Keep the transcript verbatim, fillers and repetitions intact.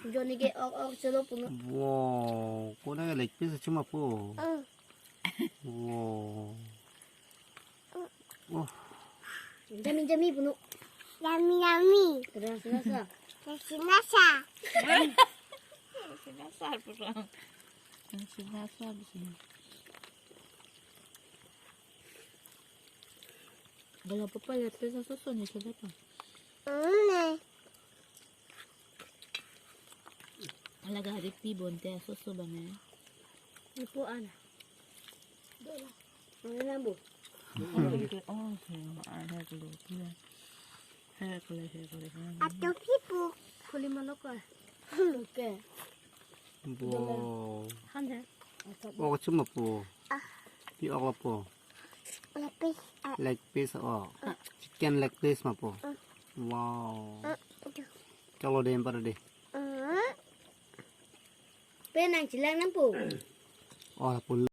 Joni ke ok ok cholo puno. Wow, kona ke leg piece achum apo. Mm. Wow. Oh. Yummy, yummy puno. Yummy, yummy. Rasa, rasa. Rasa, rasa. Rasa, rasa puno. Rasa, rasa puno. Kalau papa lihat ke soso ni sudah pa. Mm. Ala gari pi bonte soso bang eh. Ipo ana. Mana lambu? Oh, si, ah, hek lo, hek lo, hek lo, hek lo. Atu pipu. Kuli malok ah. Oke. Bo. Han hai. Ok achum apo. Ah. Pi ok lo po. Leg piece, ah. Leg piece, oh. Chicken leg piece ma po. Mm. Wow. Mm, itu. Chalo dem para de. Mm. Pe nangchelang nang po. Oh, la po.